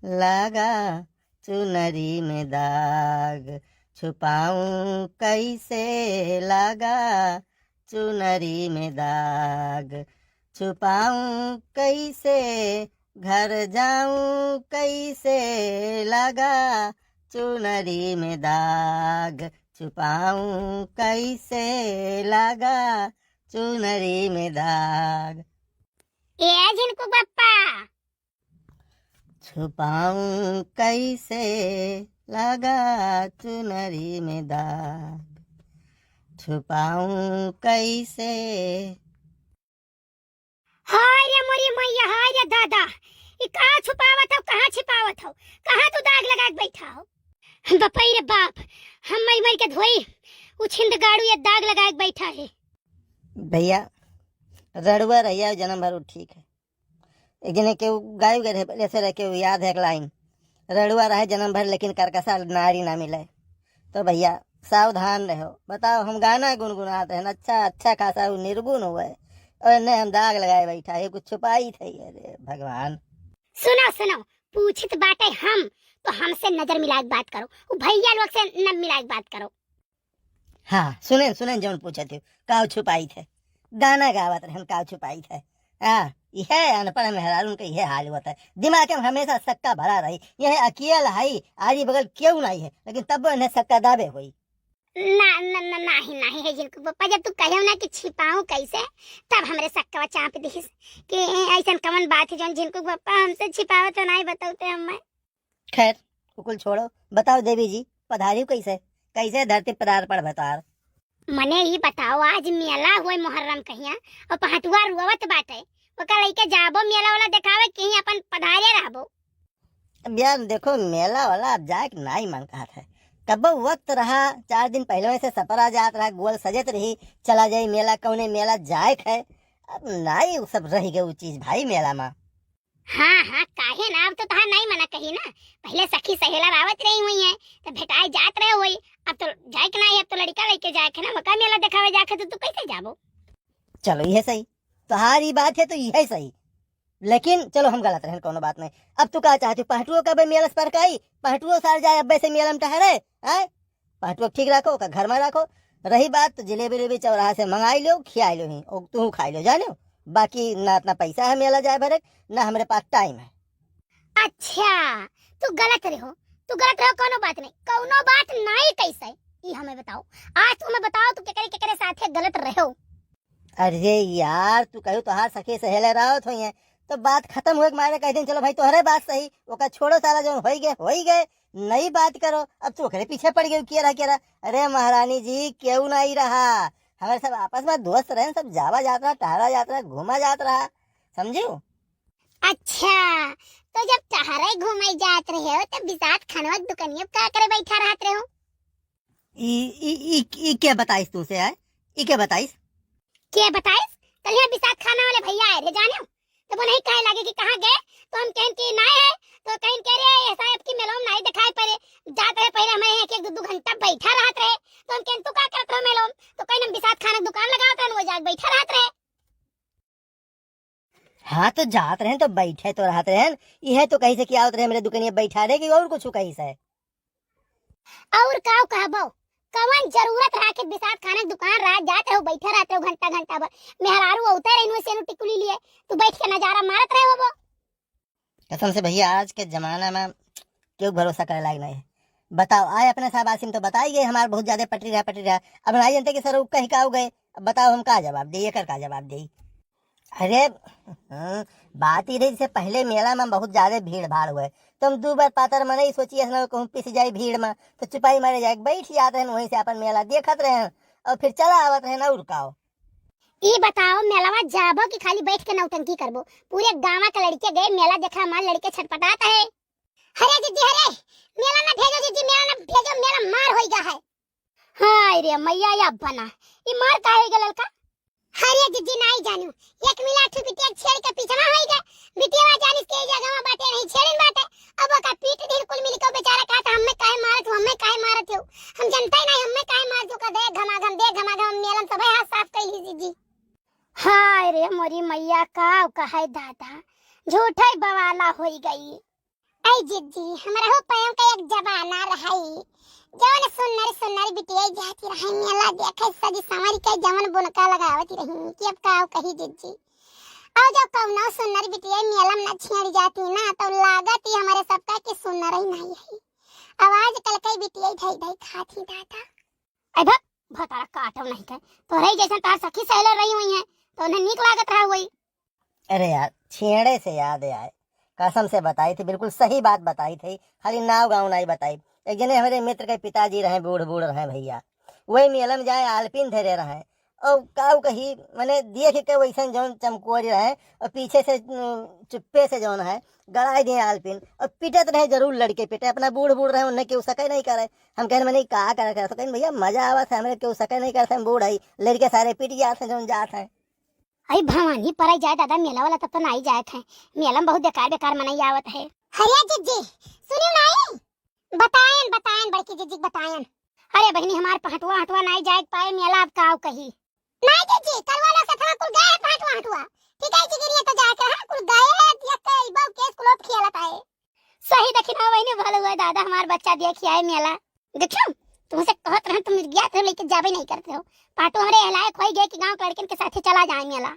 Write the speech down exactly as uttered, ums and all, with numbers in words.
लगा चुनरी में दाग, छुपाऊं कैसे लगा चुनरी में दाग, छुपाऊं कैसे, घर जाऊं कैसे, लगा चुनरी में दाग, छुपाऊं कैसे, लगा चुनरी में दाग। ए झिनकू बप्पा, छुपाऊं कैसे लगा चुनरी में दाग, छुपाऊं कैसे। हाय रे मोरी मैया, हाय रे दादा, ई का छुपावत हो, कहाँ छिपावत हो, कहाँ तू दाग लगा के बैठा हो? बपई रे बाप, हम मर मर के धोई, उ छिंद गाड़ू ये दाग लगा के बैठा है। भैया, रड़ुआ रहिया जन्म भर उ ठीक है। एक जने के उ गाय गए रहे, पहले से रह के उ याद है एक लाइन, "रड़ुआ रहे जन्म भर लेकिन करकसा नारी ना मिले।" तो भैया, सावधान रहो। बताओ, हम गाना गुनगुनात रहन, अच्छा, अच्छा खासा उ निर्गुण हुए, और ने हम दाग लगाए बैठा है, कुछ छुपाई थे। अरे भगवान। सुनो, सुनो, पूछित बाटे हम, तो हमसे नजर मिला के बात करो, उ भैया लोग से न मिला के बात करो। हाँ, सुनेन, सुनेन, जौन पूछत हो, काव छुपाई थे? गाना गावत रहन, काव छुपाई थे? हाँ, इहे अनपढ़ मेहरारून के इहे हाल होत है। दिमाग में हमेशा सक्का भरा रही। यह अकेल हई, आरी बगल केहू नाई है, लेकिन तब्बो इन्हें सक्का दाबे होई। ना, ना, ना, नाही, नाही है जिनको पप्पा, जब तू कहे ना कि छिपाऊं कैसे, तब हमरे सक्कवा चाप दिहिस कि ऐसन कवन बात है जौन जिनको पप्पा हमसे छिपावे तो नाही बतावते हमें। खैर, उ कुल छोड़ो, बताओ देवी जी, पधारियो कैसे, कैसे धरती पधार पर भतार? मने ई बताओ, आज मेला होय मुहर्रम कहिया और पहटुआ रोवत बाटे, ओका लइके जाबो मेला वाला देखावे कि यहीं अपन पधारे रहबो? अब यार देखो, मेला वाला अब जाए के नाई मन कहत है। कबो वक्त रहा, चार दिन पहले से सपरा जात रहा, गोल सजत रही, चला जाई मेला, कौने मेला जाए के है। अब नाई उ सब रह गए उ चीज भाई मेला में। हाँ, हाँ, काहे ना, अब तो तहार नाई मना कही ना। पहले सखी सहेला आवत रही हुई है, तो भेटाए जात रहे हुई। अब तो जाए के नाई, अब तो लड़का लइके जाए के ना, मका मेला देखावे जाए के, तो तू कैसे जाबो? चलो, यह सही, तोहार ई बात है तो यह सही, लेकिन चलो हम गलत रहन, कोनो बात नहीं। अब तू का चाहती, पहटुओ का बे मेलस पर काई, पहटुओ सार जाए अब्बे से मेला में टहरे, आए? पहटुआ ठीक रखो, ओका घर में रखो। रही बात तो जिलेबी उलेबी चौराहा से मंगाई लो, खियाई लो ही, और तू खाई लो, जाने हो? बाकी ना इतना पैसा है मेला जाए भरे, ना हमरे पास टाइम है। अच्छा, तू गलत रहो, तू गलत रहो, कोनो बात नहीं, कोनो बात नहीं कैसे, ई हमें बताओ, आज तू हमें बताओ, तू केकरे केकरे साथे गलत रहो? अरे यार, तू कहू तोहार सखी सहेले रहत होइए, तो बात खत्म होए के मारे कह दिन, चलो भाई, तोहरे बात सही, ओका छोड़ो सारा, जौन होई गए, होई गए, नई बात करो। अब तू ओकरे पीछे पड़ गई, के रहा, के रहा? अरे महारानी जी, केहू नहीं रहा, हमारे सब आपस में दोस्त रहे, सब जावा जात रहा, टहरा जात रहा, घूमा जात रहा, समझू? अच्छा, तो जब टहरे घूमे जात रहे हो, तब बिसात खानवा के दुकनिया का करे बैठा रहत रहे हो? ई, ई, ई, ई के बताइस तुमसे, आय? ई के बताइस? के बताइस? कल यहाँ बिसात खाना वाले भैया आए रहे, जाने हो? तब वो नहीं कहे लगे कि कहाँ गए, तो हम कहन कि ना है, तो कहन कह रहे, "ऐसा है कि मेलोम नहीं दिखाई पड़े, जात रहे पहले हमें एक, एक, दो, दो घंटा बैठा रहत रहे, तो हम कहन, तू का करत रहो मेलोम?" तो कहन, "हम बिसात खाना दुकान लगावत रहन, वो जाके बैठा रहत रहे।" हाँ, तो जात रहन तो बैठे तो रहत रहन, इहे तो कही से कि आवत रहे मेरे दुकनिया बैठा रहे कि और कुछ कही से। और का कहबो, कवन जरूरत रहा कि बिसात खाने दुकान रहा, जात रहो, बैठे रहत रहो घंटा घंटा भर, मेहरारू अवते रही नु सेनु टिकुली लिए, तू बैठ के नजारा मारत रहे होबो। कसम से भैया, आज के जमाना में केहू भरोसा करे लायक नहीं है। बताओ, आए अपने साहब आसिम तो बताई गए, हमार बहुत ज्यादा पटरी रहा, पटरी रहा। अब नहीं जानते कि सर, उ कहीं का हो गए। अब बताओ, हम का जवाब दे, एकर का जवाब दे? अरे, हम्म, बात ई रही, जैसे पहले मेला में बहुत ज्यादा भीड़ भाड़ हुए, तो हम दू बार पातर मनई सोची, ऐसा कहूँ पिस जाए भीड़ में, तो चुपाई मारे जाए, बैठ जाते हैं वहीं से अपन मेला देखत रहे हैं और फिर चला आवत रहे ना, और का हो। ई बताओ, मेलवा जाबो कि खाली बैठ के नौटंकी करबो? पूरे गाँव के लड़के गए मेला देखा, हमार लड़के छटपटात है। अरे जीजी, अरे, मेला ना भेजो जीजी, मेला ना भेजो, मेला मार होई गा है। हाय रे मैया, या बना, ई मार काहे होई गा ललका? अरे जीजी, नाई जानू, एक मिला ठू बिटिया छेड़ के पीछे ना होई गा। बिटिया जानिस के जगह में बाटे नहीं छेड़िन बाटे। अब ओका पीट ढील कुल मिल के बेचारा कहा था, "हमें काहे मारत हो, हमें काहे मारत हो?" हम जनते नहीं, हमें काहे मारत हो, का दे घमाघम, दे घमाघम, मेलन सबे हाथ साफ कैली जीजी। हाय रे मोरी मैया, का कहे दादा, झूठे बवाला होई गई। आई जिज्जी, हमरहू पयम का एक जमाना रहई, जवन सुन्नर सुन्नर बिटिया जाती रहई मेला देखे, सजी संवरी के जवन बुनका लगावती रही कि अब काव कही जिज्जी। और जब कौनो सुन्नर बिटिया मेला में न छेड़ जाती ना, तो लागत ही हमरे सबका कि सुन्नर ही नहीं है। अब आजकल के बिटिया धई धई खाती दादा। अरे भक, भतारा काटो नहीं के, तोहरे जैसन तार सखी सहेलर रही हुई हैं, तो उन्हें नीक लागत रहा हुई। अरे यार, छेड़े से याद आए, कसम से बताई थी, बिल्कुल सही बात बताई थी, खाली नाव गाँव नहीं बताई। एक जने हमरे मित्र के पिताजी रहे, बूढ़ बूढ़ रहे भैया, वही मेला में जाए आलपिन धरे रहे, और काऊ कही, मने देख के वैसन जौन चमकोरी रहे, और पीछे से, उम, चुप्पे से जौन है, गड़ाई दिए आलपिन, और पिटत रहे, जरूर लड़के पिटे, अपना बूढ़ बूढ़ रहे, उन्हें केहू सके नहीं करे। हम कहन, "मने का करे करे?" तो कहन, "भैया मजा आवत है, हमरे केहू सके नहीं करत है, हम बूढ़ हई, लड़के सारे पिट जात हैं जौन जात हैं।" अरे भवानी परे जाए दादा, मेला वाला तब तो नहीं जाए थे, मेला में बहुत बेकार बेकार मनई आवत है। अरे जिज्जी, सुनियो नहीं, बतायन बतायन बड़की जिज्जी के बतायन। अरे बहिनी, हमार पहटुआ हटुआ नहीं जाए पाए मेला, अब काव कही। नहीं जिज्जी, कल वाला से थोड़ा कुल गए हैं पहटुआ हटुआ, ठीक है जिगरिया तो जाके हाँ कुल गए हैं, दिया के ई बाऊ केस कुलोप खियालत आए। सही देखी ना बहिनी, भले हुआ दादा हमार बच्चा दिया खियाए मेला। देखियो, तुमसे कहत रहन, तुम ज्ञात रहो लेके जाबे नहीं करते हो। पाटो हमरे लायक होई गए कि गांव के लड़कन के साथे चला जाए मेला।